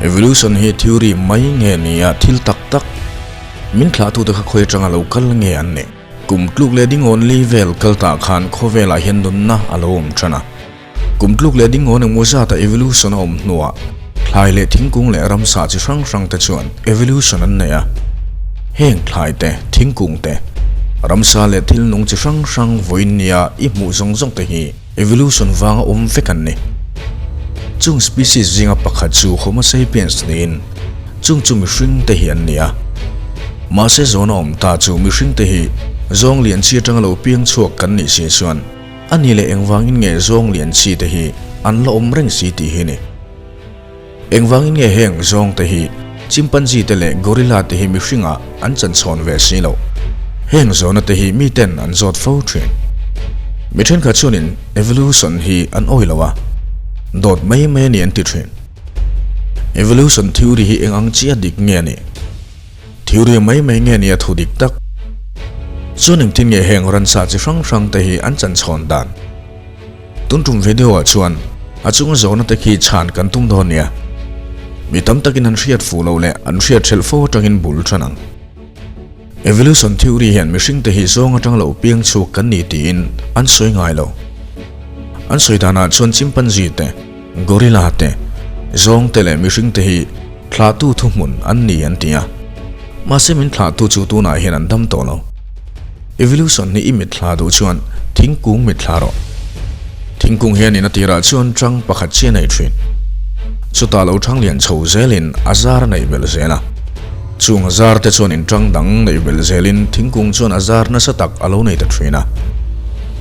Evolution hi theory mai nge ni a thil tak tak min thlahtute kha khawi atanga lo kal nge an nih? Kum tluk leh dingawn li vel kal tah khan khawvelah hian nunna a lo awm tan a. Kum tluk leh dingawn engmaw zata evolution a awm hnuah thlai leh thingkung leh ramsa chi hrang hrang te chuan evolution an nei a. Heng thlai te, thingkung te, ramsa leh thil nung chi hrang hrang vawiin nia i hmuh zawng zawng te hi Evolution vanga awm vek an ni. Chung species zinga pakhat chu Homo sapiens niin chung chu mihring te hi an ni a. Mahse zawna awm ta chu mihring te hi zawng lian chi atanga lo piang chhuak kan nih si chuan a ni leh engvangin nge zawng lian chi te hi an la awm reng si tih hi ni. Engvangin nge heng zawng te hi chimpanzee te leh gorilla te hi mihringah an chanchhawn ve si lo? Heng zawhna te hi miten an zawt fo thin. Mi thenkhat chuanin evolution hi an awih lo a, dawt mai mai a ni an ti thin. Evolution theory hi eng ang chiah dik nge a nih? Theory mai mai nge nia thu dik tak? Chuan engtin nge heng ransa chi hrang hrang te hi an chanchhawn dan? Tun tum video ah chuan a chunga zawhna te khi chhan kan tum dawn nia. Mi tam takin an hriat fuh loh leh an hriat hrelh fo atangin bul tan ang. Evolution theory hian mihring te hi zawng atang lo piang chhuak kan ni tiin an sawi ngai lo. An sawi danah chuan chimpanzee te, gorilla te, zawng te leh mihring te hi thlahtu thuhmun an ni an ti a. Mahse min thlahtu chu tunah hian an dam tawh lo. Evolution hi i mitthla duh chuan thingkung mitthla rawh. Thingkung hianin a tirah chuan tang pakhat chiah a nei thin. Chutah lo thang lian chho zelin a zar a neih belh zel a. Chung a zar te chuan in tang dang neih belh zelin thingkung chuan a zar nasa tak a lo nei ta thin a.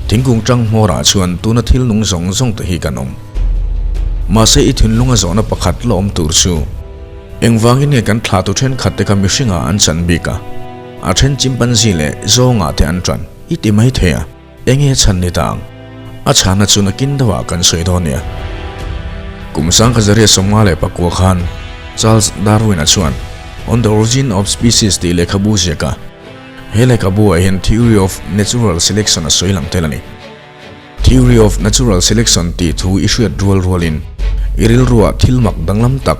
Thingkung tang hmawrah chuan tuna thil nung zawng zawng te hi kan awm. Mahse i thinlunga zawhna pakhat la awm tur chu engvangin nge kan thlahtu thenkhat te kha mihringah an chan bik a? A then chimpanzee leh zawngah te an tan i ti mai thei a, enge chhan ni ta ang? A chhana chu nakin deuhah kan sawi dawn nia. Kum sangkha zariat 54 khan Charles Darwin-a chuan On the Origin of Species tih lehkhabu ziak a, he lehkhabu ah hian Theory of Natural Selection a sawi lang tel a ni. Theory of Natural Selection tih thu i hriat rual rualin i rilruah thil mak danglam tak,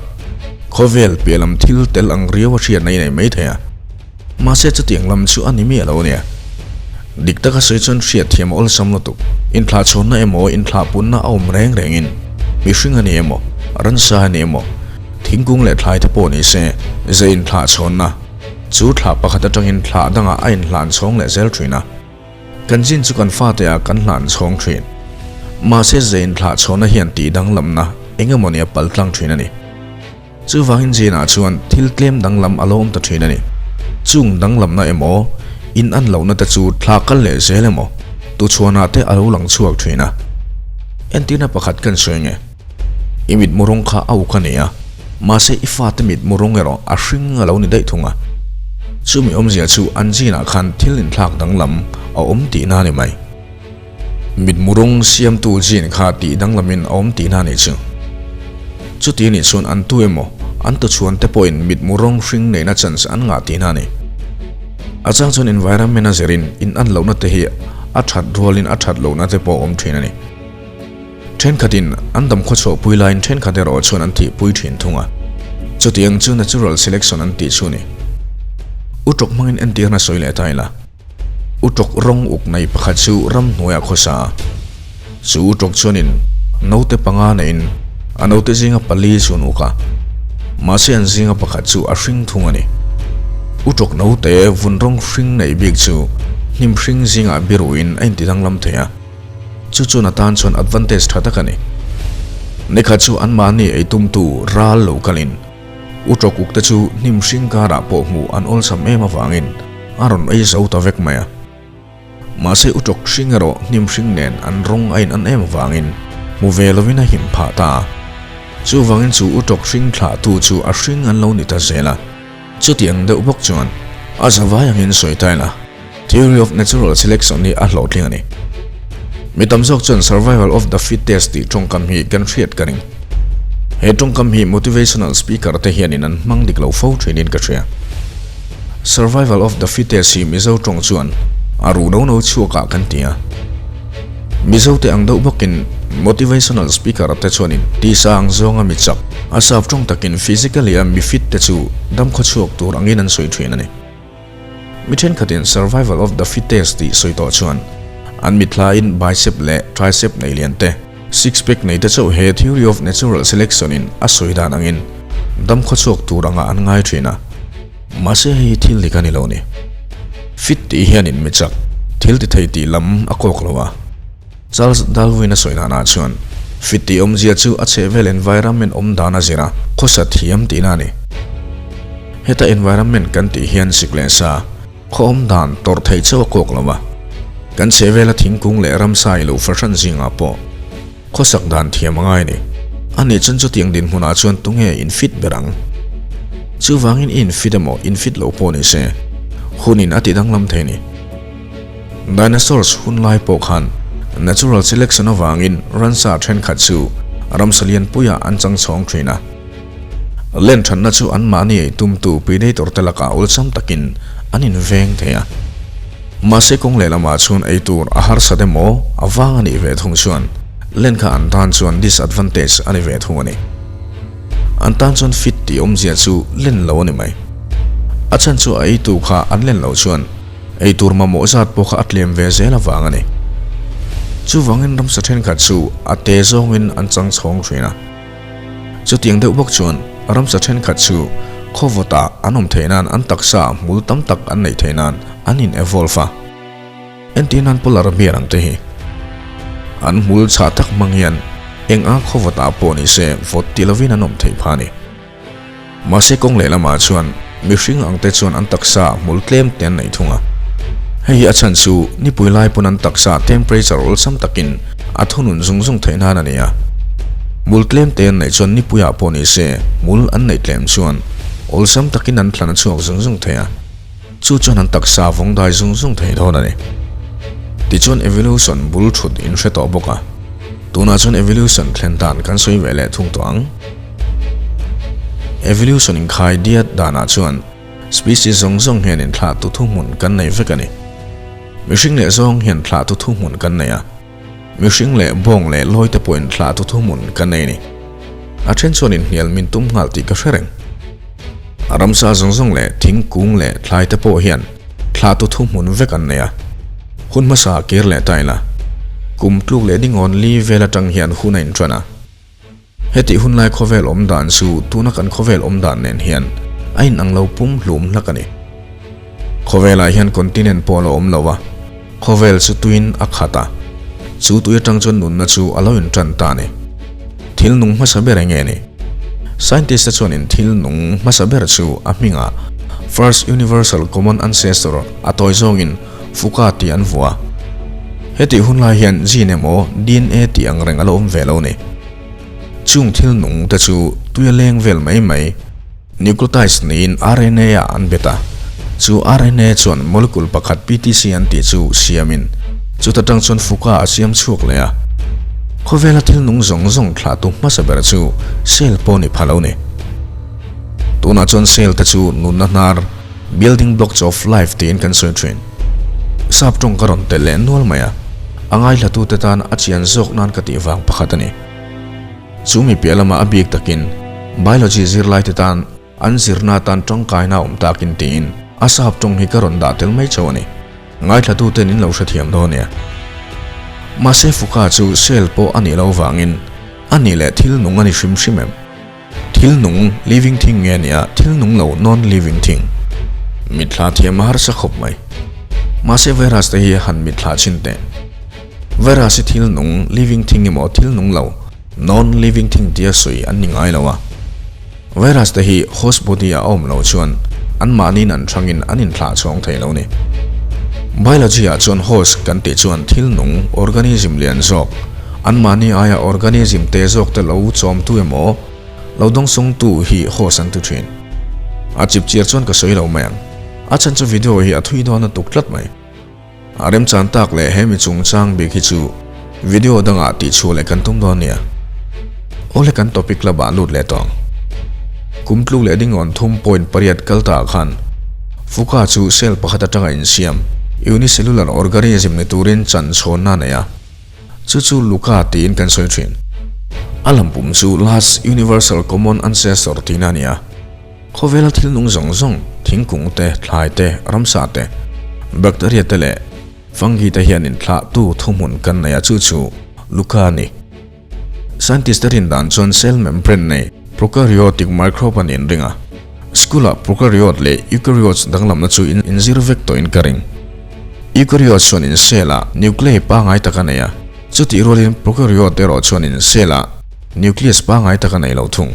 khawvel piah lam thil tel ang riau a hriatna i nei mai thei a. Mahse chutiang lam chu a ni miah lo ania. Dik taka sawi chuan hriat thiam a awlsam lutuk. Inthlahchhawnna emaw inthlahpunna a awm reng rengin mihring a ni emaw, ransa a ni emaw, thingkung leh thlai te pawh ni se, ze inthlahchhawnna chu thlah pakhat atangin thlah dangah a inhlan chhawng leh zel thin a. Kan zin chu kan fate ah kan hlan chhawng thin. Mahse zein thlah chhawna hian tih danglamna eng emaw ni a pal tlang thin a ni. Chuvangin zinah chuan thil tlem danglam a lo awm ta thin a ni. Chung danglamna emaw, in an lohna te chu thla kal leh zel emaw, tuchhuanah te a lo lang chhuak thin a. Entirna pakhat kan sawi nge? I mitmu rawng kha a uk a ni a, mahse i fate mitmu rawng erawh a hring a lo ni daih thung a. Chumi awmzia chu an zinah khan thil inthlak danglam a awm tihna a ni mai. Mitmu rawng siamtu gene kha tih danglamin a awm tihna a nih chu. Chuti nih chuan an tu emaw, an tuchhuan te pawhin mitmu rawng hring neihna chance an ngah tihna a ni. A chang chuan environment a zirin in an lohna te hi a that rualin a that lohna te pawh a awm thin a ni. Thenkhatin an dam khawchhuah pui laiin thenkhat erawh chuan an thihpui thin thung a. Chutiang chu natural selection an tih chu a ni. Utawk hmangin entirna sawi leh ta ila. Utawk rawng uk nei pakhat chu ramhnuaiah khawsa a. Chu utawk chuanin naute panga neiin a naute zinga pali chu an uk a. Mahse an zinga pakhat chu a hring thung a ni. Utawk naute vun rawng hring nei bik chu hnim hring zingah biruin a intidanglam thei a. Chu chuan a tan chuan advantage tha tak a ni. Nikhat chu anmahni ei tumtu ral lo kalin U Tawkuk te chu hnim hring karah pawh hmuh an awlsam em avangin a rawn ei zo ta vek mai a. Mahse U Tawk hring erawh hnim hring nen an rawng a in an em avangin hmu ve lovin a him phah ta a. Chuvangin chu U Tawk hring thlahtu chu a hring an lo ni ta zel a. Chutiang deuh bawk chuan a zavai angin sawi ta ila, Theory of Natural Selection hi a hlawhtling a ni. Mi tam zawk chuan Survival of the Fittest tih tawngkam hi kan hriat ka ring. He tawngkam hi motivational speaker te hianin an hmang dik lo fo thinin ka hria. Survival of the Fittest hi Mizo tawng chuan a ruh no no chhuakah kan ti a. Mizo te ang deuh bawkin motivational speaker te chuanin tisa ang zawnga mi chak. A sap tawng takin physically a mi fit te chu dam khawchhuak tur angin an sawi thin a ni. Mi thenkhatin survival of the fittest tih sawi tawh chuan an mithlain bicep leh tricep nei lian te, six pack nei te chauh he theory of natural selection in a sawi dan angin dam khawchhuak tur angah an ngai thin a. Mahse hei hi thil dik a ni lo ni. Fit tih hianin mi chak, thil ti thei tih lam a kawk lo a. Charles Darwin a sawi danah chuan fit tih awmzia chu a chhehvel environment awm dan a zir a, khawsa thiam tihna a ni. Heta environment kan tih hian sik leh sa, khaw awm dan tawrh theih chauh a kawk lo a. Kan chhehvela thingkung leh ramsa i lo fahran zingah pawh khawsak dan thiam a ngai a ni. A nih chuan chutiang dinhmunah chuan tunge in fit ber ang? Chuvangin i infit emaw infit lo pawh ni se, hunin a ti danglam thei a ni. Dinosaurs hun lai pawh khan natural selection avangin ransa thenkhat chu ramsa lianpuiah an chang chhawng thin a. Len thatna chu anmahni ei tumtu predator te lakah awlsam takin an inveng thei a. Mahse kawng lehlamah chuan ei tur a harsat emaw a vang a nih ve thung chuan len kha an tan chuan disadvantage a ni ve thung a ni. An tan chuan fit tih awmzia chu len lo a ni mai. A chhan chu a eitu kha an len loh chuan Eitur mamawh zat pawh kha a tlem ve zel avang a ni. Chuvangin ramsa thenkhat chu a te zawngin an chang chhawng thin a. Chutiang deuh bawk chuan ramsa thenkhat chu khawvawtah an awm theih nan an taksa hmul tam tak an neih theih nan an in evolve a. Entir nan polar bear ang te hi an hmul chhah tak hmang hian eng a khawvawtah pawh ni se vawt ti lovin an awm theih phah a ni. Mahse kawng lehlamah chuan mihring ang te chuan an taksa hmul tlem te an nei thung a. Hei hi a chhan chu nipui lai pawn an taksa temperature awlsam takin a thunun zung zung theih nan a ni a. Hmul tlem te an neih chuan nipuiah pawh ni se hmul an neih tlem chuan awlsam takin an thlan a chhuak zung zung thei a. Chu chuan an taksa vawng dai zung zung thei dawn a ni. Tichuan evolution bul thut in hre tawh bawk a. Tunah chuan evolution thlen dan kan sawi ve leh thung tawh ang. Evolution inkhai diat danah chuan species zawng zawng hian inthlah tu thuhmun kan nei vek a ni. Mihring leh zawng hian thlah tu thuhmun kan nei a. Mihring leh bawng leh lawi te pawhin thlah tu thuhmun kan nei a ni. A then chuan inhnial min tum nghal tih ka hre reng. A ramsa zawng zawng leh thingkung leh thlai te pawh hian thlah tu thuhmun vek an nei a. Hun hmasa kir leh ta ila, kum tluk leh dingawn li vel atang hian hun a inṭan a. Hetih hunlai khawvel awm dan chu tuna kan khawvel awm dan nen hian a inang lo pum hlum hlak a ni. Khawvelah hian continent pawh a lo awm lo a, khawvel chu tuin a khat a, chu tui atang chuan nunna chu a lo intan ta a ni. Thil nung hmasa ber eng nge ni? Scientist te chuanin thil nung hmasa ber chu a hmingah First Universal Common Ancestor a tawi zawngin Fuka tih an vuah a. Hetih hun lai hian gene emaw dna tih ang reng a lo awm ve lo ni. Chung thil nung te chu tui a leng vel mai mai. Nucleotides niin RNA ah an bet a. Chu RNA chuan molecule pakhat PTC an tih chu siamin chuta tang chuan Fuka a siam chhuak leh a. Khawvela thil nung zawng zawng thlahtu hmasa ber chu cell pawh ni pha lo ni. Tunah chuan cell te chu nunna hnar. Building blocks of life tiin kan sawi thin. Sap tawng ka rawn telh leh nual mai a, a ngaihlatute tan a chian zawk nan ka tih vang pakhat a ni. Chu mi piah lamah a bik takin Biology zirlaite tan an zirna atan tangkaina a awm takin tiin a sap tawng hi ka rawn dah tel mai chauh a ni. Ngaihlatuten in lo hrethiam dawn nia. Mahse Fuka chu cell pawh a nih loh vangin a nih leh thil nung a ni hrim hrim em? Thil nung, living thing, nge nia thil nung lo, non-living thing? Mitthla thiam a harsa khawp mai. Mahse virus te hi han mitthla chhin teh. Virus hi thil nung, living thing, emaw thil nung lo, non-living thing, tia sawi an ni ngai lo a. Virus te hi host body ah a awm lo chuan anmahniin an hrangin an inthlah chhawng thei lo ni. Biology ah chuan host kan tih chuan thil nung, organism, lian zawk, Anmahni aia organism te zawk te lo chawmtu emaw, lo dawngsawngtu hi host an ti thin. A chipchiar chuan ka sawi lo mai ang. A chhan chu video hi a thui dawn a tuk tlat mai. A remchan tak leh he mi chungchang bik hi chu video dangah tihchhuah leh kan tum dawn nia. Awle kan topic la bah lut leh tawh ang. Kum tluk leh dingawn thum point pariat kal ta ah khan Fuka chu cell pakhat atanga insiam unicellular organism ni turin chan chhawnna a nei a. Chu chu Luka tiin kan sawi thin. A lampum chu Last Universal Common Ancestor tihna a ni a. Khawvela thil nung zawng zawng, thingkung te, thlai te, ramsa te, bacteria te leh fungi te hian inthlahtu thuhmun kan nei a, chu chu Luca a ni. Scientist te rin dan chuan cell membrane nei prokaryotic microbe an inring a. School-ah prokaryote leh eukaryotes danglamna chu inzir vek tawhin ka ring. Eukaryotes chuan in cell-ah nuclei pangngai tak a nei a, chutih rualin prokaryote erawh chuan in cell-ah nucleus pangngai tak a nei lo thung.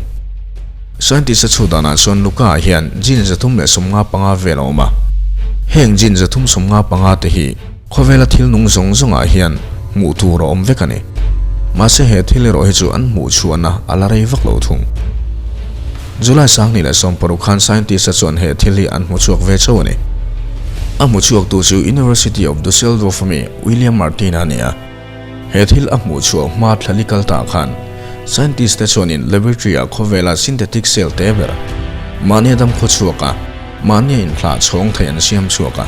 Scientist a chhut danah chuan Luca-ah hian gene 355 vel a awm a. Heng gene 355 te hi Khawvela thil nung zawng zawngah hian hmuh tur a awm vek a ni. Mahse he thil erawh hi chu an hmuh chhuahna a la rei vak lo thung. July 2016 khan scientist-a chuan he thil hi an hmu chhuak ve chauh a ni. A hmu chhuaktu chu University of Dusseldorf ami William Martin-a a ni a. He thil a hmuh chhuah hma thlali kal tah khan scientist te chuanin laboratory ah khawvela synthetic cell te ber mahnia dam khaw chhuak a, mahnia inhlah chhawng thei an siam chhuak a.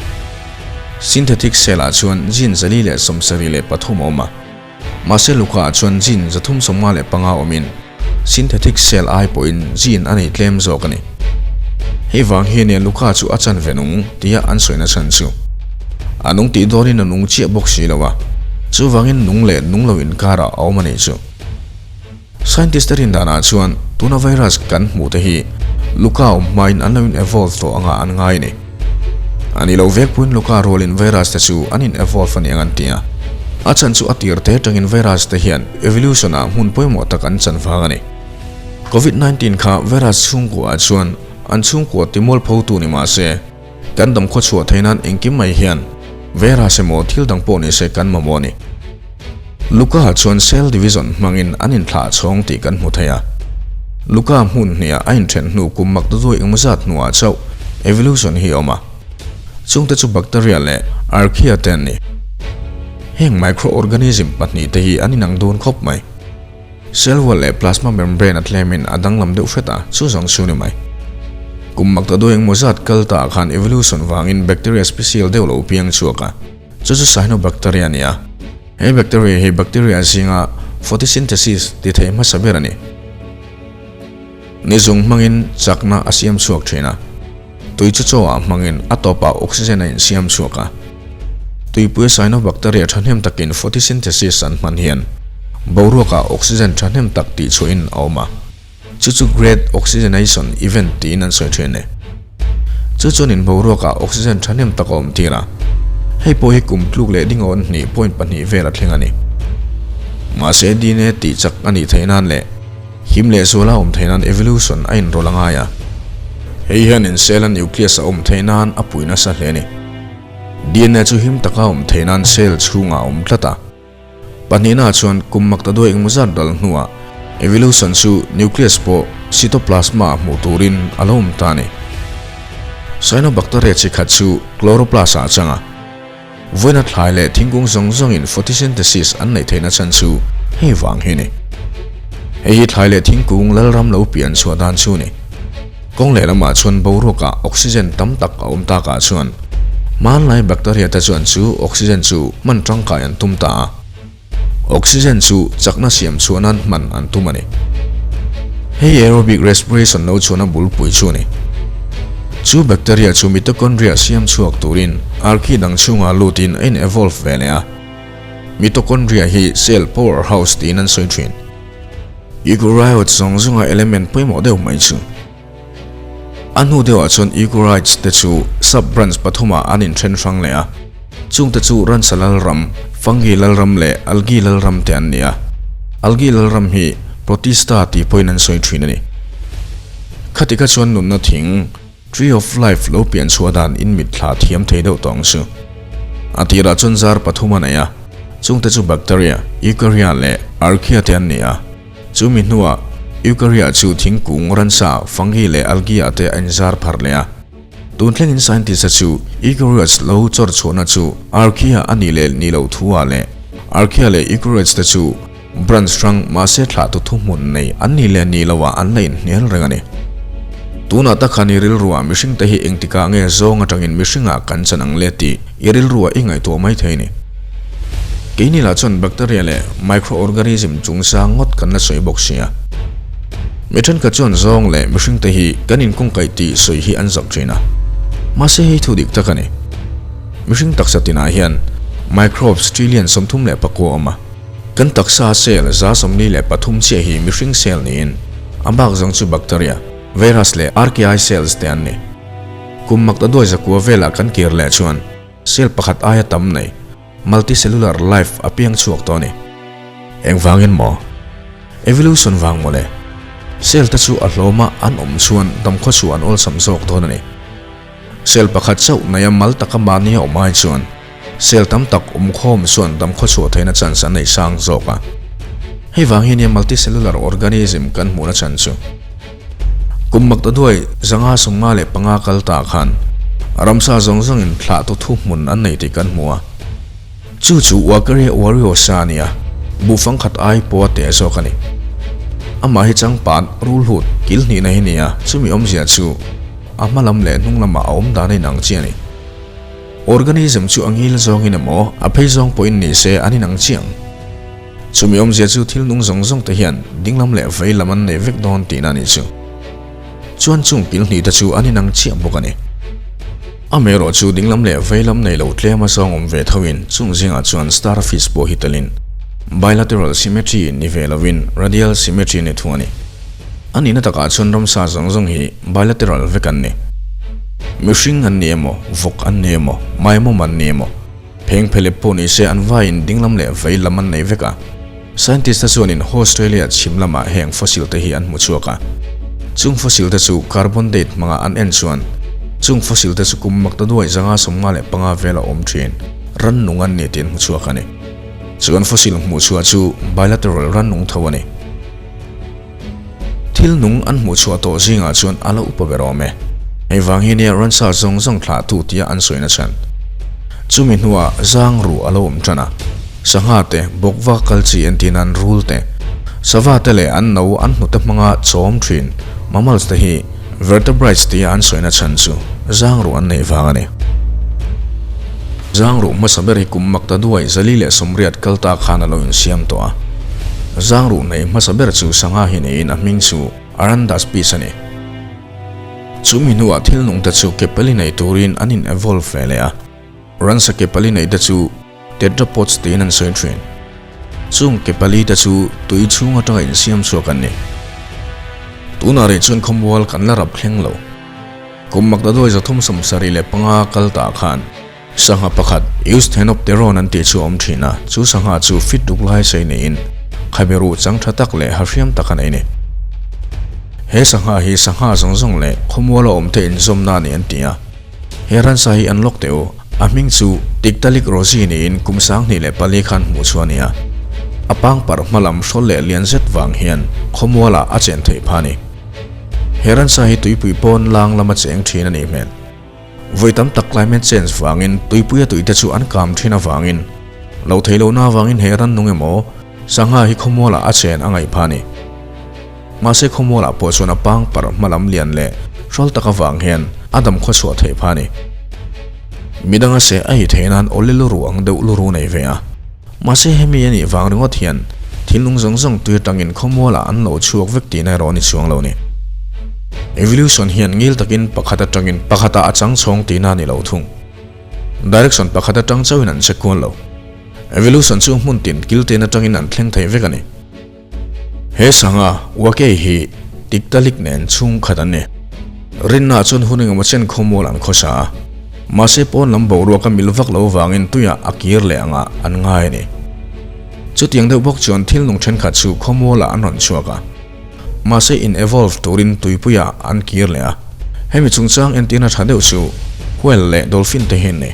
Synthetic cell ah chuan gene 473 a awm a, mahse luka ah chuan gene 355 awmin synthetic cell ai pawhin gene a nei tlem zawk a ni. Hei vang hi ania luka chu a chanve nung tia an sawina chhan chu. A nung tih dawnin a nung chiah bawk si lo a, chuvangin nung leh nung lo inkarah a awm a nih chu. Scientist te rin danah chuan tuna virus kan hmuh te hi Luca awm hmain an lo in evolve tawh anga an ngai a ni. A ni lo vek puiin Luca rualin virus te chu an in evolve a ni ang an ti a. A chhan chu a tir te atangin virus te hian evolution ah hmun pawimawh tak an chan vang a ni. Covid 19 kha virus chhungkua ah chuan an chhungkua timualpho tu ni mah se kan dam khaw chhuah theih nan engkim mai hian virus emaw thil dang pawh ni se kan mamawh a ni. Luca chuan cell division hmangin an inthlah chhawng tih kan hmu thei a. Luca hmun hniah a inthen hnu kum mak duduai engmaw zat hnuah chauh evolution hi a awm a. Chungte chu bacteria leh archaea te an ni. Heng microorganism pahnihte hi an inang dun khawp mai. Cell wall leh plasma membrane a tlemin a danglam deuh hret a, chu zawng chu ni mai. Kum mak duduai engmaw zat kal ta khan evolution vangin bacteria special deuh lo piang chhuak a. Chu chu cyanobacteria a ni a, he bacteria hi bacteria zinga photosynthesis ti thei hmasa ber a ni. Ni zung hmangin chakna a siam chhuak thin a, tui chu chaw ah hmangin a tawpah oxygen a insiam chhuak a. Tuipui cyanobacteria thahnem takin photosynthesis an hman hian boruakah oxygen thahnem tak tihchhuahin a awm a. Chu chu Great Oxygenation Event tiin an sawi thin a ni. Chu chuan in boruakah oxygen thahnem tak a awm tir a, hei pawh hi kum tluk leh dingawn hnih point pahnih vel a thleng a ni. Mahse DNA tih chak a nih theih nan leh him leh zuala awm theih nan evolution a inrawlh a ngai a, hei hian in cell a nucleus a awm theih nan a pui nasa hle a ni. DNA chu him taka awm theih nan cell chhungah a awm tlat a. Pahnihna chuan kum mak ta duai engmaw zat ral hnuah evolution chu nucleus pawh cytoplasma ah hmuh turin a lo awm ta a ni. Cyanobacteria chi khat chu chloroplast ah a chang a. Vawiina thlai leh thingkung zawng zawngin photosynthesis an neih theihna chhan chu hei vang hi a ni. Hei hi thlai leh thingkung lalram lo pian chhuah dan chu a ni. Kawng lehlamah chuan boruakah oxygen tam tak a awm takah chuan hmanlai bacteria te chuan chu oxygen chu hman tangkai an tum ta a. Oxygen chu chakna siam chhuah nan hman an tum a ni. Hei aerobic respiration lo chhuahna bulpui chu a ni. Chu bacteria chu mitochondria siam chhuak turin archaea dang chhungah lutin a in evolve ve leh a. Mitochondria hi cell powerhouse tiin an sawi thin. Eukaryotes zawng zawnga element pawimawh deuh mai chu. A hnu deuhah chuan eukaryotes te chu sub-branch pathumah an inthen hrang leh a, chungte chu ransa lalram, fungi lalram leh algae lalram te an ni a. Algae lalram hi protista tih pawhin an sawi thin a ni. Khati kha chuan nunna thing, Tree of Life, lo pian chhuah dan in mitthla thiam thei deuh tawh ang chu. A tirah chuan zar pathum a nei a, chungte chu Bacteria, Eukarya leh Archaea te an ni a. Chumi hnuah Eukarya chu thingkung, ransa, fungi leh algae ah te a inzar pharh leh a. Tun thlengin scientist-a chu Eukaryotes lo chawr chhuahna chu Archaea a nih leh nih loh thu ah leh Archaea leh Eukaryotes te chu Branch hrang mahse thlahtu thuhmun nei an nih leh nih loah an la inhnial reng a ni. Tunah tak khan i rilruah mihringte hi engtikah nge zawng atangin mihringah kan chan ang le tih i rilruah i ngaihtuah mai thei a ni. Keini lah chuan bacteria leh microorganism chungchang ngawt kan la sawi bawk sia. Mi thenkhat chuan zawng leh mihringte hi kan inkawngkaih tih sawi hi an zak thin a. Mahse hei thu dik tak a ni. Mihring taksa tinah hian microbes trillion 34 a awm a. Kan taksa cell 43 chiah hi mihring cell niin a bak zawng chu bacteria, virus leh archaea cells te an ni. Kum mak ta duai zakua velah kan kir leh chuan cell pakhat aia tam nei multicellular life a piang chhuak tawh a ni. Engvangin maw? Evolution vang mawle. Cell te chu a hlawma an awm chuan damkhaw chu an awlsam zawk dawn a ni. Cell pakhat chauh neia mal taka mahni a awm ai chuan cell tam tak awm khawm chuan damkhaw chhuah theihna chance an nei sang zawk a. Hei vang hi nia multicellular organism kan hmuhna chhan chu. Kum mak ta duai 595 kal ta khan ramsa zawng zawngin thlahtu thuhmun an nei tih kan hmu a. Chu chu Wakaria Wariosa a ni a, buhfang khat ai pawh a teh zawk a ni. Amah hi changpat rulhut kil hnihna hi ni a, chumi awmzia chu a hma lam leh hnung lamah a awm dan a inang chiah a ni. Organism chu a ngil zawngin emaw a phei zawng pawhin ni se an inang chiah ang. Chumi awmzia chu thil nung zawng zawng te hian dinglam leh vei lam an nei vek dawn tihna a nih chu. Chuan chung kil hnih te chu an inang chiah bawk a ni. Amaherawh chu dinglam leh vei lam nei lo tlem a zawng awm ve thoin chung zingah chuan starfish pawh hi telin bilateral symmetry ni ve lovin radial symmetry ni thung a ni. A nihna takah chuan ramsa zawng zawng hi bilateral vek an ni. Mihring an ni emaw, vawk an ni emaw, maimawm an ni emaw, Pheng phelep pawh ni se an vaiin dinglam leh vei lam an nei vek a. Scientist te chuanin Australia chhim lamah heng fossil te hi an hmu chhuak a. Chung fossil te chu carbon date hmanga an en chuan chung fossil te chu kum mak ta duai 595 vel a awm thin rannung an ni tih an hmu chhuak a ni. Chuan fossil hmuh chhuah chu bilateral rannung tho a ni. Thil nung an hmuh chhuah tawh zingah chuan a la upa ber awm e. Hei vang hi nia ransa zawng zawng thlahtu tia an sawina chhan. Chumi hnuah zang ruh a lo awm tan a. Sangha te, bawkva kal chi entir nan rul te, sava te leh an no an hnute hmanga chawm thin mammals te hi vertebrates tia an sawina chhan chu zang ruh an neih vang a ni. Zang ruh hmasa ber hi kum mak ta duai 480 kal ta khan a lo insiam tawh a. Zang ruh nei hmasa ber chu sangha hi niin a hming chu Arandaspis a ni. Chumi hnuah thil nung te chu ke pali nei turin an in evolve ve leh a. Ransa ke pali nei te chu tetrapods tiin an sawi thin. Chung ke pali te chu tui chhung atanga insiam chhuak an ni. Tunah rih chuan khawmual kan la rap thleng lo. Kum mak ta duai 375 kal tah khan sangha pakhat Eusthenopteron an tih chu a awm thin a, chu sangha chu fit duk lai sei niin khabe ruh chang tha tak leh hahriam tak a nei ni. He sangha hi sangha zawng zawng leh khawmuala awm te inzawmna a ni an ti a. He ransa hi an lawk teh u, a hming chu Tiktaalik Rosie niin kum 2004 khan hmuh chhuah a ni a. A pangparh hma lam hrawl leh lian zet vang hian khawmualah a chen theih phah a ni. He ransa hi tuipui pawn lang lama cheng thin a nih hmel. Vawi tam tak climate change vangin tuipuia tuite chu an kam thin avangin lo thei lohna avangin he rannung emaw sangha hi khawmualah a chen a ngaih phah a ni. Mahse khawmualah pawh chuan a pangparh hma lam lian leh hrawl tak avang hian a dam khawchhuah theih phah a ni. Midanga seh a ei theih nan awle luru ang deuh luru nei ve a. Mahse hemi a nih vang ringawt hian thil nung zawng zawng tui atangin khawmualah an lo chhuak vek tihna erawh a ni chuang lo ni. Evolution hian ngil takin pakhat atangin pakhatah a chang chhawng tihna a ni lo thung. Direction pakhat atang chauhin an che kual lo. Evolution chu hmun tin kil ten atangin an thleng thei vek a ni. He sangha Wakei hi Tiktaalik nen chhung khat an ni. Rinna chuan hun engemaw chen khawmual an khawsa a. Mahse pawn lam boruak a mil vak lo vangin tuiah a kir leh angah an ngai a ni. Chutiang deuh bawk chuan thil nung thenkhat chu khawmualah an rawn chhuak a. Mahse in evolve turin tuipuiah an kir leh a. Hemi chungchang entirna tha deuh chu whale leh dolphin te hi an ni.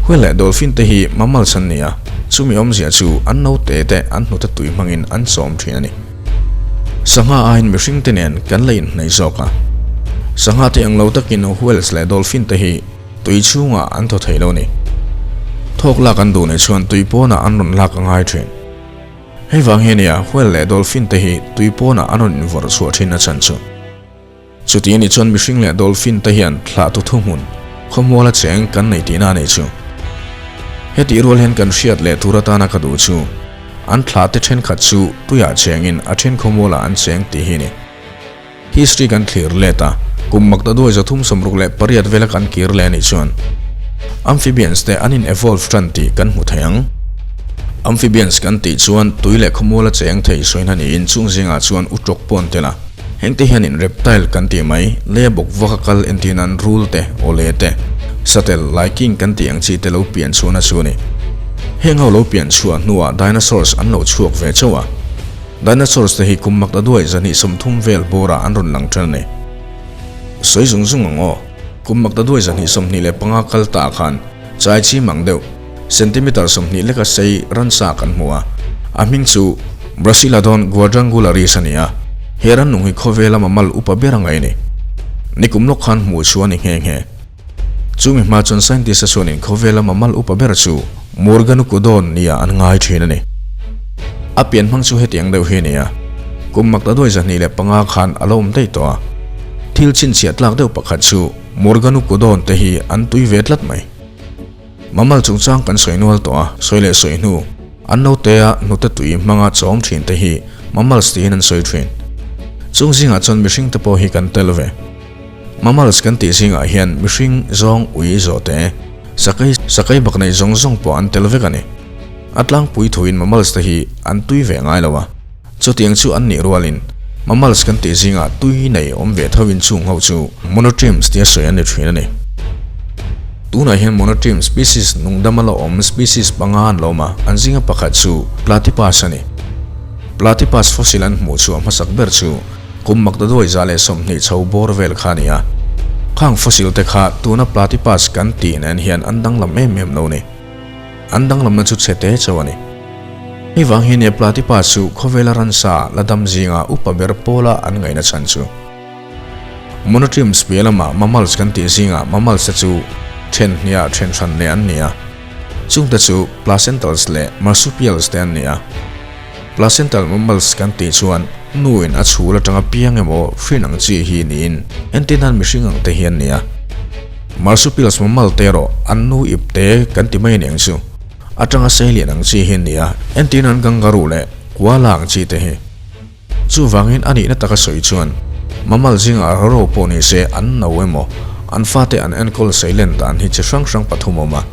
Whale leh dolphin te hi mammals an ni a, chumi awmzia chu an naute te an hnute tui hmangin an chawm thin a ni. Sangha aiin mihring te nen kan la inhnaih zawk a. Sangha te ang lo takin whales leh dolphin te hi tui chhungah an thaw thei lo a ni. Thawk lak an duh nei chuan tui pawnah an rawn lak a ngai thin. Hei vang hi a nia whale leh dolphin te hi tui pawnah an rawn invawrh chhuah thin a chhan chu. Chuti a nih chuan mihring leh dolphin te hian thlahtu thuhmun, khawmuala cheng kan nei tihna a nih chu. Hetih rual hian kan hriat leh tur atana ka duh chu an thlahte thenkhat chu tuiah chengin a then khawmualah an cheng tih hi a ni. History kan thlir let a, kum makta duai 368 vela kan kir leh a nih chuan amphibians te an in evolve tan tih kan hmu thei ang. Amphibians kan tih chuan tui leh khawmuala cheng thei sawina niin chung zingah chuan utawk pawh an tel a. Hengte hianin reptile kan tih mai, leia bawk vaka kal entir nan rul te, awle te, satel, laiking kan tih ang chi te lo pian chhuahna chu a ni. Heng ho lo pian chhuah hnuah dinosaurs an lo chhuak ve chauh a. Dinosaurs te hi kum makta duai 230 vel bawrah an rawn lang ṭan a ni. Sawi zung zung ang aw, kum makta duai 225 kal ta khan chai chim ang deuh, centimeter 20 leka sei ransa kan hmu a, a hming chu Brasilodon quadrangularis a ni a, he rannung hi khawvela mammal upa ber a ngaih a ni. Nikum lawk khan hmuh chu a ni nghe nghe. Chumi hma chuan scientist-a chuanin khawvela mammal upa ber chu Morganucodon nia an ngai thin a ni. A pian hmang chu hetiang deuh hi a ni a, kum makta duai 205 khan a lo awm daih tawh a. Thil chhinchhiah tlak deuh pakhat chu Morganucodon te hi an tui ve tlat mai. Mammal chungchang kan sawi nual tawh a, sawi leh sawi hnu, an notea hnute tui hmanga chawm thin te hi mammals tiin an sawi thin. Chung zingah chuan mihring te pawh hi kan tel ve. Mammals kan tih zingah hian mihring, zawng, ui, zawhte, sakei, sakei bak nei zawng zawng pawh an tel vek a ni. A tlangpui thuin mammals te hi an tui ve ngai lo a, chutiang chu an nih rualin mammals kan tih zingah tui nei awm ve tho in chung ho chu monotremes tia sawi an ni thin a ni. Tunah hian monotreme species nungdama la awm species panga an lo awm a, an zinga pakhat chu platypus a ni. Platypus fossil an hmuh chhuah hmasak ber chu Kum makta duai 120 chho bawr vel kha a ni a, khang fossil te kha tuna platypus kan tih nen hian an danglam em em lo ni. An danglamna chu chhe te chauh a ni. Hei vang hi nia platypus chu khawvela ransa la dam zinga upa ber pawla an ngaihna chhan chu. Monotremes piah lama mammals kan tih zinga mammals te chu then hniah then hran leh an ni a. Chungte chu placentals leh marsupials te an ni a. Placental mammals kan tih chuan nuin a chhul atanga piang emaw hrin ang chi hi niin entir nan mihring ang te hi an ni a. Marsupials mammal te erawh an nu ip te kan ti mai aniang chu atanga seilian ang chi hi an ni a, entir nan kangaroo leh koala ang chi te hi. Chuvangin a nihna taka sawi chuan mammal zingah ro pawh ni se an no emaw an fate an enkawl seilen dan hi chi hrang hrang pathum awm a.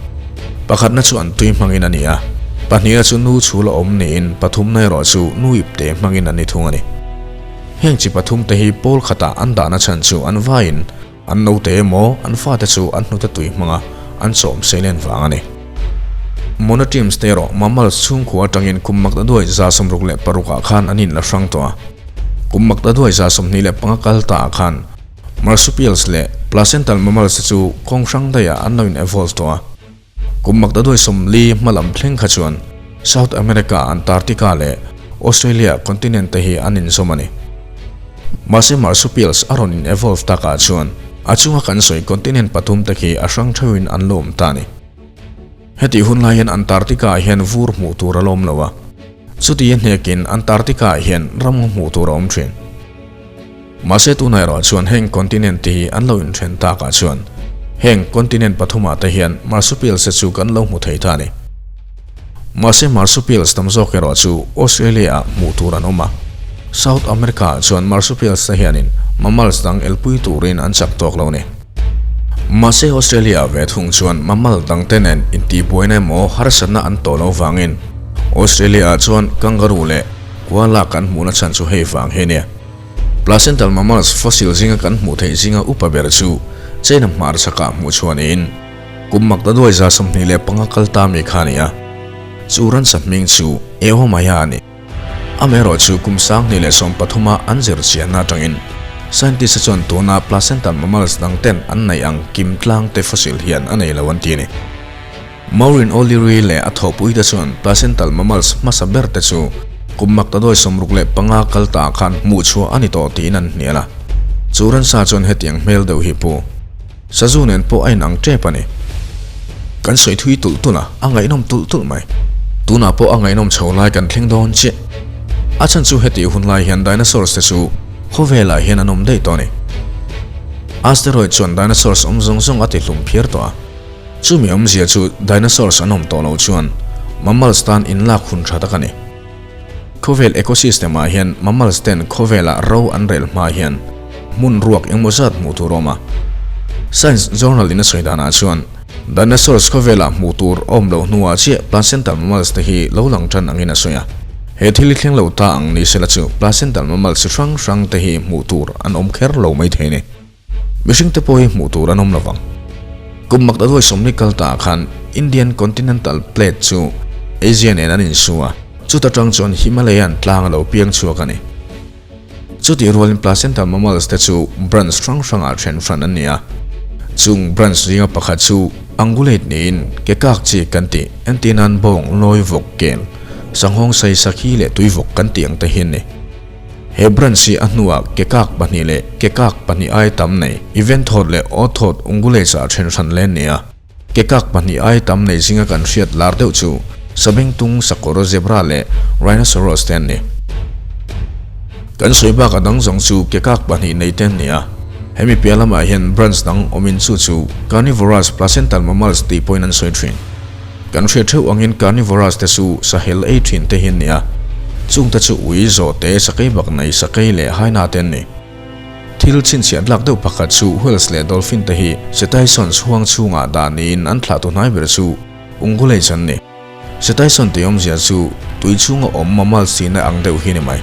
Pakhatna chu an tui hmangin a ni a, pahnihna chu nu chhul a awm niin pathumna erawh chu nu ipte hmangin an ni thung a ni. Heng chi pathumte hi pawl khatah an dahna chhan chu an vaiin an naute emaw an fate chu an hnute tui hmanga an chawm seilen vang a ni. Monotremes te erawh mammals chhungkhua atangin kum makta duai 66 ah khan an inla hrang tawh a. Kum makta duai 25 kal ta ah khan Marsupials leh placental mammals te chu kawng hrang daihah an lo in evolve tawh a. Kum makta duai 40 hma lam thleng kha chuan South America, Antarctica leh Australia continent te hi an inzawm a ni. Mahse marsupials a rawn in evolve takah chuan a chunga kan sawi continent pathum te khi a hrang theuhin an lo awm ta a ni. Hetih hun lai hian Antarctica ah hian vur hmuh tur a la awm lo a, chuti a hnekin Antarctica ah hian ramngaw hmuh tur a awm thin. Mahse tunah erawh chuan heng continent te hi an lo inthen takah chuan heng continent pathumah te hian marsupials te chu kan lo hmu thei ta a ni. Mahse marsupials tam zawk erawh chu Australia ah hmuh tur an awm a, South America ah chuan marsupials te hianin mammals dang elpui turin an chak tawk lo a ni. Mahse Australia ah ve thung chuan mammal dang te nen intihbuaina emaw harsatna an tawh lo vangin Australia ah chuan kangaroo leh koala kan hmuhna chhan chu hei vang hi a nia. Placental mammals fossil zinga kan hmuh theih zinga upa ber chu China hmarchhakah hmuh chhuah niin kum makta duai 25 kal ta mi kha a ni a. Chu ransa hming chu Eomaia a ni. Amaherawh chu kum 2013 a an zir chianna atangin scientist-a chuan tuna placental mammals dang ten an neih ang kim tlang te fossil hian a nei lo an ti a ni. Maureen O'Leary leh a thawhpuite chuan placental mammals hmasa ber te chu kum makta duai 65 kal ta khan hmuh chhuah a ni tawh tiin an hnial a. Chu ransa chuan hetiang hmel deuh hi pu Sazu nen pawh a inang tep a ni. Kan sawi thui tulh tulh a, a ngaihnawm tulh tulh mai. Tunah pawh a ngaihnawm chho lai kan thleng dawn chiah. A chhan chu hetih hun lai hian dinosaurs te chu khawvelah hian an awm daih tawh a ni. Asteroid chuan dinosaurs awm zawng zawng a ti hlum phiar tawh a. Chumi awmzia chu dinosaurs an awm tawh loh chuan mammals tan inlak hun tha tak a ni. Khawvel ecosystem ah hian mammals ten khawvelah ro an rel hma hian hmun ruak engmaw zat hmuh tur a awm a. Science journal in a sawi danah chuan dinosaurs khawvelah hmuh tur a awm loh hnuah chiah placental mammals te hi lo lang tan angin a sawi a. He thil hi thleng lo ta ang ni sela chu placental mammals chi hrang hrang te hi hmuh tur an awm kher lo mai thei a ni. Mihring te pawh hi hmuh tur an awm lovang. Kum mak daduai sawmli kal ta ah khan Indian Continental Plate chu Asia nen an insu a, chuta tang chuan Himalayan tlang a lo piang chhuak a ni. Chutih rualin placental mammals te chu branch hrang hrangah then hran an ni a. Chung branch zinga pakhat chu ungulate niin ke kak chi kan tih entir nan bawng, lawi, vawk, kel, sanghawng, sai, sakhi leh tuivawk kan tih ang te hi an ni. He branch hi a hnuah ke kak pahnih leh ke kak pahnih ai tam nei even thawt leh odd thawt ungulates ah then hran len nia. Ke kak pahnih ai tam nei zinga kan hriat lar deuh chu Sabengtung, Sakawr, Zebra leh Rhinoceros te an ni. Kan sawi bak a dang zawng chu ke kak pahnih nei te an ni a. Hemi piah lamah hian branch dang awmin chu chu Carnivorous placental mammals tih pawhin an sawi thin. Kan hriat theuh angin carnivorous te chu sahel ei thin te hi an ni a, chung te chu ui, zawhte, sakei bak nei, sakei leh haina te an ni. Thil chhinchhiah tlak deuh pakhat chu whales leh dolphin te hi cetaceans huang chhungah dah niin an thlahtu hnai ber chu ungulates an ni. Cetacean tih awmzia chu tui chhunga awm mammals tihna ang deuh hi ni mai.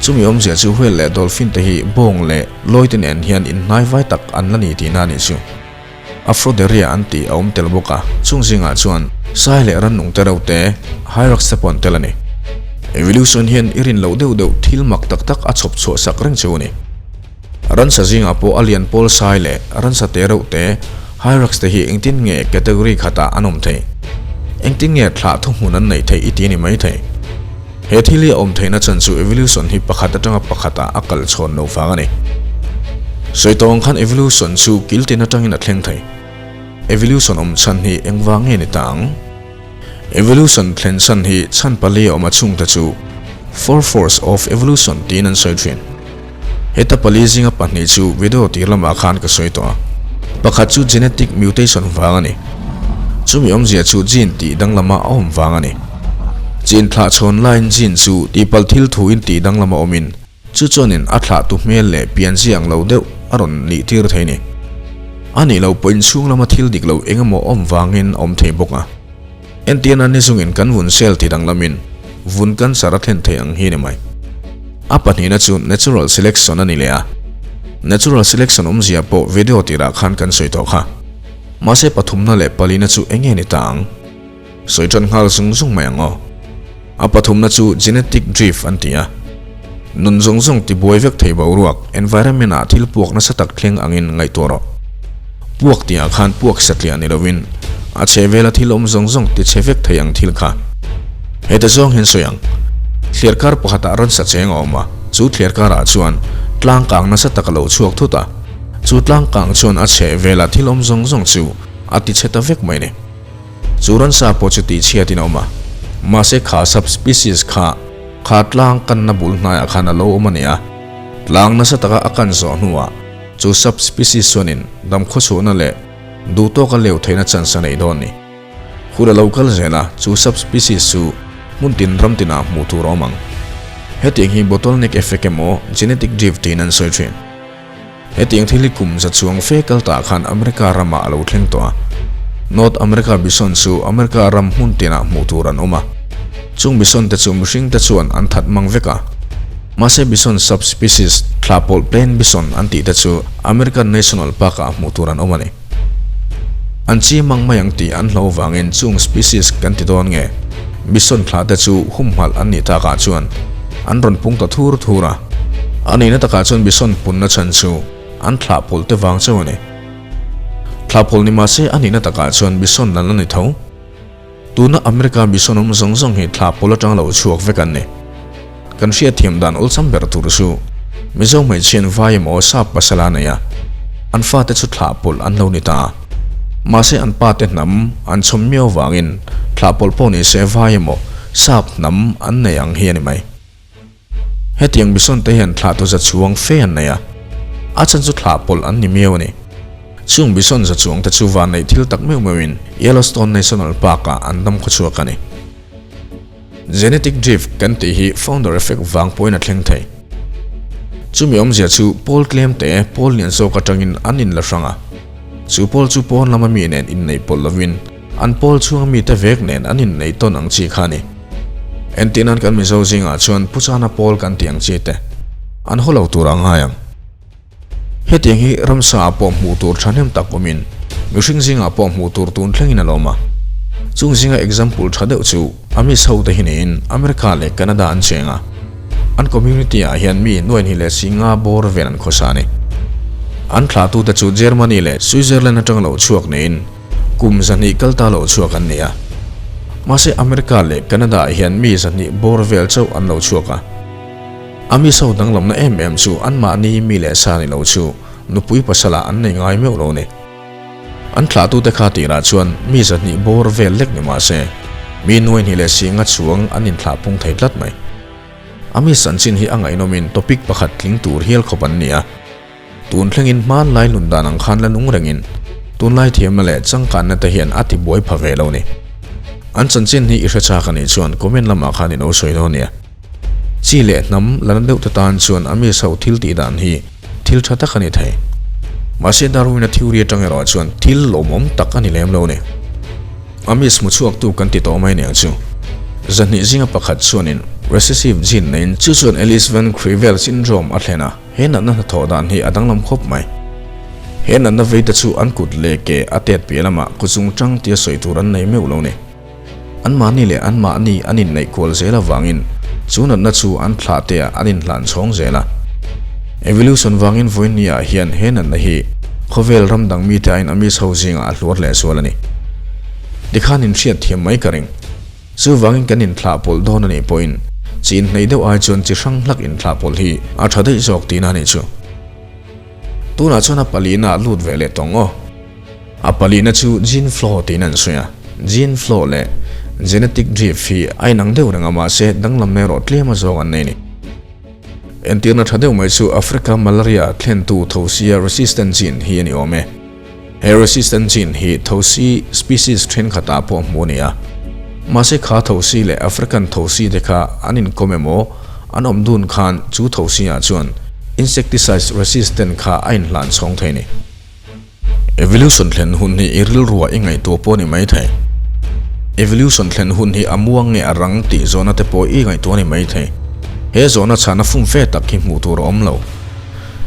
Chumi awmzia chu whale leh dolphin te hi bawng leh lawi te nen hian inhnai vai tak an la ni tihna a nih chu. Afrotheria an tih a awm tel bawk a, chung zingah chuan sai leh rannung te reuh te, hyrax te pawh an tel a ni. Evolution hian i rin loh deuh deuh thil mak tak tak a chhawp chhuah sak reng cheu a ni. Ransa zingah pawh a lian pawl sai leh ransa te reuh te, hyrax te hi engtin nge category khatah an awm theih? Engtin nge thlah thuhmun an neih theih i ti a ni mai thei. He thil hi a awm theihna chhan chu evolution hi pakhat atanga pakhatah a kal chhawn lo vang a ni. Sawi tawng khan evolution chu kil tin atangin a thleng thei. Evolution awm chhan hi engvang nge ni ta ang? Evolution thlen chhan hi chhan pali a awm a chhungte chu Four Force of Evolution tiin an sawi thin. Heta pali zinga pahnih chu video tir lamah khan ka sawi tawh a. Pakhat chu genetic mutation vang a ni. Chumi awmzia chu gene tih danglama a awm vang a ni. Gene thlah chhawn laiin gene chu tihpalh thil thuin tih danglama awmin chu chuanin a thlahtu hmel leh pianzia ang lo deuh a rawn nih tir thei a ni. A nih loh pawhin chhung lama thil dik lo eng emaw awm vangin a awm thei bawk a. Entirna ni zungin kan vun cell ti danglamin vun cancer a thlen thei ang hi ni mai. A pahnihna chu natural selection a ni leh a. Natural selection awmzia pawh video tirah khan kan sawi tawh kha. Mahse pathumna leh palina chu eng nge ni ta ang? Sawi tan nghal zung zung mai ang aw. A pathumna chu genetic drift an ti a. Nun zawng zawng tibuai vek thei boruak, environment, ah thil puak nasa tak thleng angin ngaihtuah rawh. Puak tihah khan puak satliah ni lovin a chhehvela thil awm zawng zawng tichhe vek thei ang thil kha. Heta zawng hian sawi ang. Thliarkar pakhatah ransa cheng a awm a, chu thliarkarah chuan tlang kang nasa tak a lo chhuak thut a, chu tlang kang chuan a chhehvela thil awm zawng zawng chu a tichhe ta vek mai ni. Chu ransa pawh chu tihchhiatin a awm a, mahse kha subspecies kha kha tlang kanna bul hnaiah khan a lo awm a ni a, tlang nasa taka a kan zawh hnuah chu subspecies chuanin damkhawchhuahna leh duhtawka leu theihna chance a nei dawn ni. Hun a lo kal zel a, chu subspecies chu hmun tin ram tinah hmuh tur a awm ang. Hetiang hi bottleneck effect emaw genetic drift tiin an sawi thin. Hetiang thil hi kum za chuang fe kal tah khan America ramah a lo thleng tawh a. North America bison chu America ram hmun tinah hmuh tur an awm a. Chung bison te chu mihring te chuan an that mang vek a. Mahse bison subspecies thla pawlh plain bison an tih te chu American National Park ah hmuh tur an awm a ni. An chi mang mai ang tih an hlo vangin chung species kan ti dawn nge bison thla te chu humhalh an nih takah chuan an rawn pung ta thur thur a. A nihna takah chuan bison punna chhan chu an thlah pawlh te vang chauh a ni. Thlah pawlh ni mahse a nihna takah chuan bison lan a ni tho. Tuna America bison awm zawng zawng hi thlah pawlh atang lo chhuak vek an ni. Kan hriatthiam dan awlsam ber tur chu Mizo hmeichhian vai emaw sap pasal a nei a, an fate chu thlah pawlh an lo ni ta a. Mahse an pate hnam an chhawm miau vangin thlah pawlh pawh ni se vai emaw sap hnam an nei ang hi a ni mai. Hetiang bison te hian thlah tu za chhuang fe an nei a, a chhan chu thlah pawlh an ni miau a ni. Chung bison za chuang te chu vanneih thil tak meuh meuhin Yellowstone National Park-ah an dam khawchhuak a ni. Genetic drift kan tih hi founder effect vang pawhin a thleng thei. Chumi awmzia chu pawl tlem te pawl lian zawk atangin an inla hrang a. Chu pawl chu pawn lama mi nen inneih pawlh lovin an pawl chhunga mite vek nen an inneih tawn ang chi kha a ni. Entir nan kan Mizo zingah chuan Puchana pawl kan tih ang chi te an haw lo tur a ngai ang. Hetiang hi ramsa ah pawh hmuh tur thahnem tak awmin mihring zingah pawh hmuh tur tun thlengin a lawm a. Chung zinga example tha deuh chu Amish ho te hi niin America leh Canada an cheng a. An community ah hian mi nuaihnih leh singa bawr vel an khawsa a ni. An thlahtute chu Germany leh Switzerland atanga lo chhuak niin kum 200 kal ta lo chhuak an ni a. Mahse America leh Canada ah hian mi 200 bawr vel chauh an lo chhuak a. A mi so danglamna em em chu anmahni mi leh sa ni lo chu nupui pasalah an nei ngai meuh lo ni. An thlahtute kha tirah chuan mi 200 bawr vel lek ni mah se, mi nuaihnih leh singa chuang an inthlah pung thei tlat mai. A mi chanchin hi a ngaihnawmin topic pakhat tling tur hial khawp an ni a. Tun thlengin hmanlai hlun dan ang khan la nung rengin tunlai thiamna leh changkanna te hian a ti buai pha ve lo ni. An chanchin hi i hre chak a nih chuan comment lamah khan i lo sawi dawn nia. Chi leh hnam la na deuh te tan chuan a miss ho thil tih dan hi thil tha tak a ni thei. Mahse Darwin-a theory atang erawh chuan thil lawmawm tak a ni lem lo ni. A miss hmu chhuaktu kan ti tawh mai aniang chu. 200 zinga pakhat chuanin recessive gene neiin chu chuan Ellis Van Creveld syndrome a thlen a. He natna hnathawh dan hi a danglam khawp mai. He natna veite chu an kut leh ke a tet piah lamah kuchung tang tia sawi tur an nei meuh lo ni. Anmahni leh anmahni an inneih kual zel avangin chu natna chu an thlah teah an inhlan chhawng zel a. Evolution vangin vawiin ah hian he natna hi khawvel ram dang mite aiin a miss ho zingah a hluar leh zual a ni. Tikhan inhriat thiam mai ka ring. Chuvangin kan inthlah pawlh dawn a nih pawhin chi inhneih deuh ai chuan chi hrang hlak inthlah pawlh hi a tha daih zawk tihna a nih chu. Tunah chuan a palihna ah lut ve leh tawng aw. A palihna chu gene flow tiin an sawi a, gene flow leh genetic drift hi a inang deuh reng a mahse danglamna erawh tlem a zawng an nei a ni. Entirna tha deuh mai chu Africa malaria thlentu thosia resistant gene hi a ni awm e. He resistant gene hi thosi species thenkhatah pawh hmuh a ni a. Mahse kha thosi leh African thosi te kha an inkawm emaw an awm dun khan chu thosi ah chuan insecticides resistant kha a inhlan chhawng thei a ni. Evolution thlen hun hi i rilruah i ngaihtuah pawh a ni mai thei. Evolution thlen hun hi a muang nge a rang tih zawhna te pawh i ngaihtuah a ni mai thei. He zawhna chhana fum fe tak hi hmuh tur a awm lo.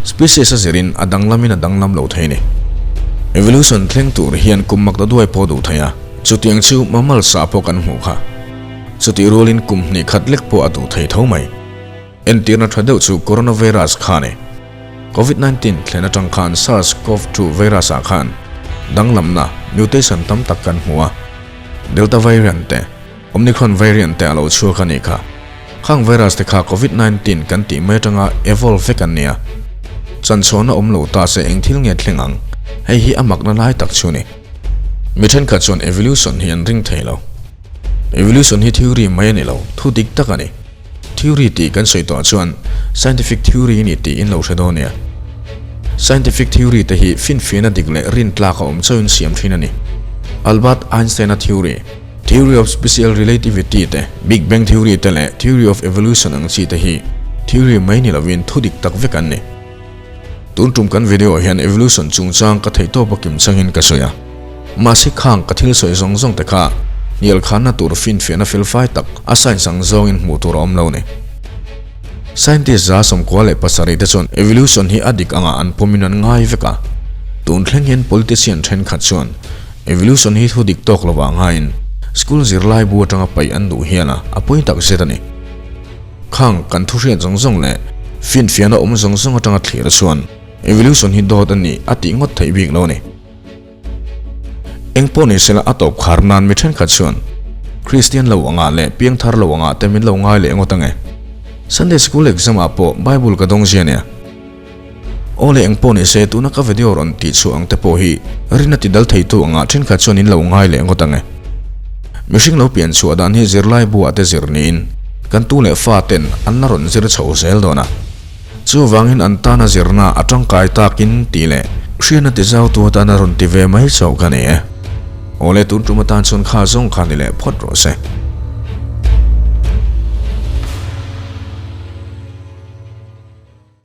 Species a zirin a danglamin a danglam lo thei a ni. Evolution thleng tur hian kum mak ta duai pawh duh thei a, chutiang chu mammal sa pawh kan hmuh kha. Chutih rualin kum hnih khat lek pawh a duh thei tho mai. Entirna tha deuh chu coronavirus kha a ni. Covid 19 thlen atang khan SARS CoV 2 virus ah khan danglamna, mutation, tam tak kan hmu a. Delta variant te, Omicron variant te a lo chhuak a nih kha. Khang virus te kha Covid 19 kan tih mai atanga evolve vek an ni a. Chanchhuahna awm lo ta se eng thil nge thleng ang? Hei hi a makna lai tak chu a ni. Mi thenkhat chuan evolution hi an ring thei lo. Evolution hi theory mai a ni lo, thu dik tak a ni. Theory tih kan sawi tawh chuan scientific theory a ni tih in lo hre dawn nia. Scientific theory te hi finfiahna dik leh rintlak a awm chauhin siam thin a ni. Albert Einstein-a theory, Theory of Special Relativity te, Big Bang Theory te leh Theory of Evolution ang chi te hi theory mai ni lovin thu dik tak vek an ni. Tun tum kan video ah hian evolution chungchang ka theih tawp a kim changin ka sawi a. Mahse khang ka thil sawi zawng zawng te kha hnial khanna tur finfiahna felfai tak a science ang zawngin hmuh tur a awm lo ni. Scientist 97 te chuan evolution hi a dik angah an pawmin an ngai vek a. Tun thleng hian politician thenkhat chuan evolution hi thu dik tawk lovah ngaiin school zirlai bu atanga paih an duh hial a, a pawi tak zet a ni. Khang kan thu hriat zawng zawng leh finfiahna awm zawng zawng atanga thlir chuan evolution hi dawt a ni a tih ngawt theih bik lo a ni. Eng pawh ni sela a tawp khar nan mi thenkhat chuan Kristian lo angah leh piangthar lo angah te min lo ngai leh ngawt ange. Sunday School exam ah pawh Bible ka dawng zia nia. Aw le eng pawh ni se tuna ka video rawn tih chhuah ang te pawh hi rin a ti dal theitu angah thenkhat chuan in lo ngai leh ngawt ange. Mihring lo pian chhuah dan hi zirlai buah te zir niin kan tu leh fa ten an la rawn zir chho zel dawn a. Chuvangin an tana zirna a tangkai takin tih leh Hriatna ti zau tu atana rawn ti ve mai chauh ka ni e. Awle tun tum atan chuan kha zawng kha ni leh phawt rawh se.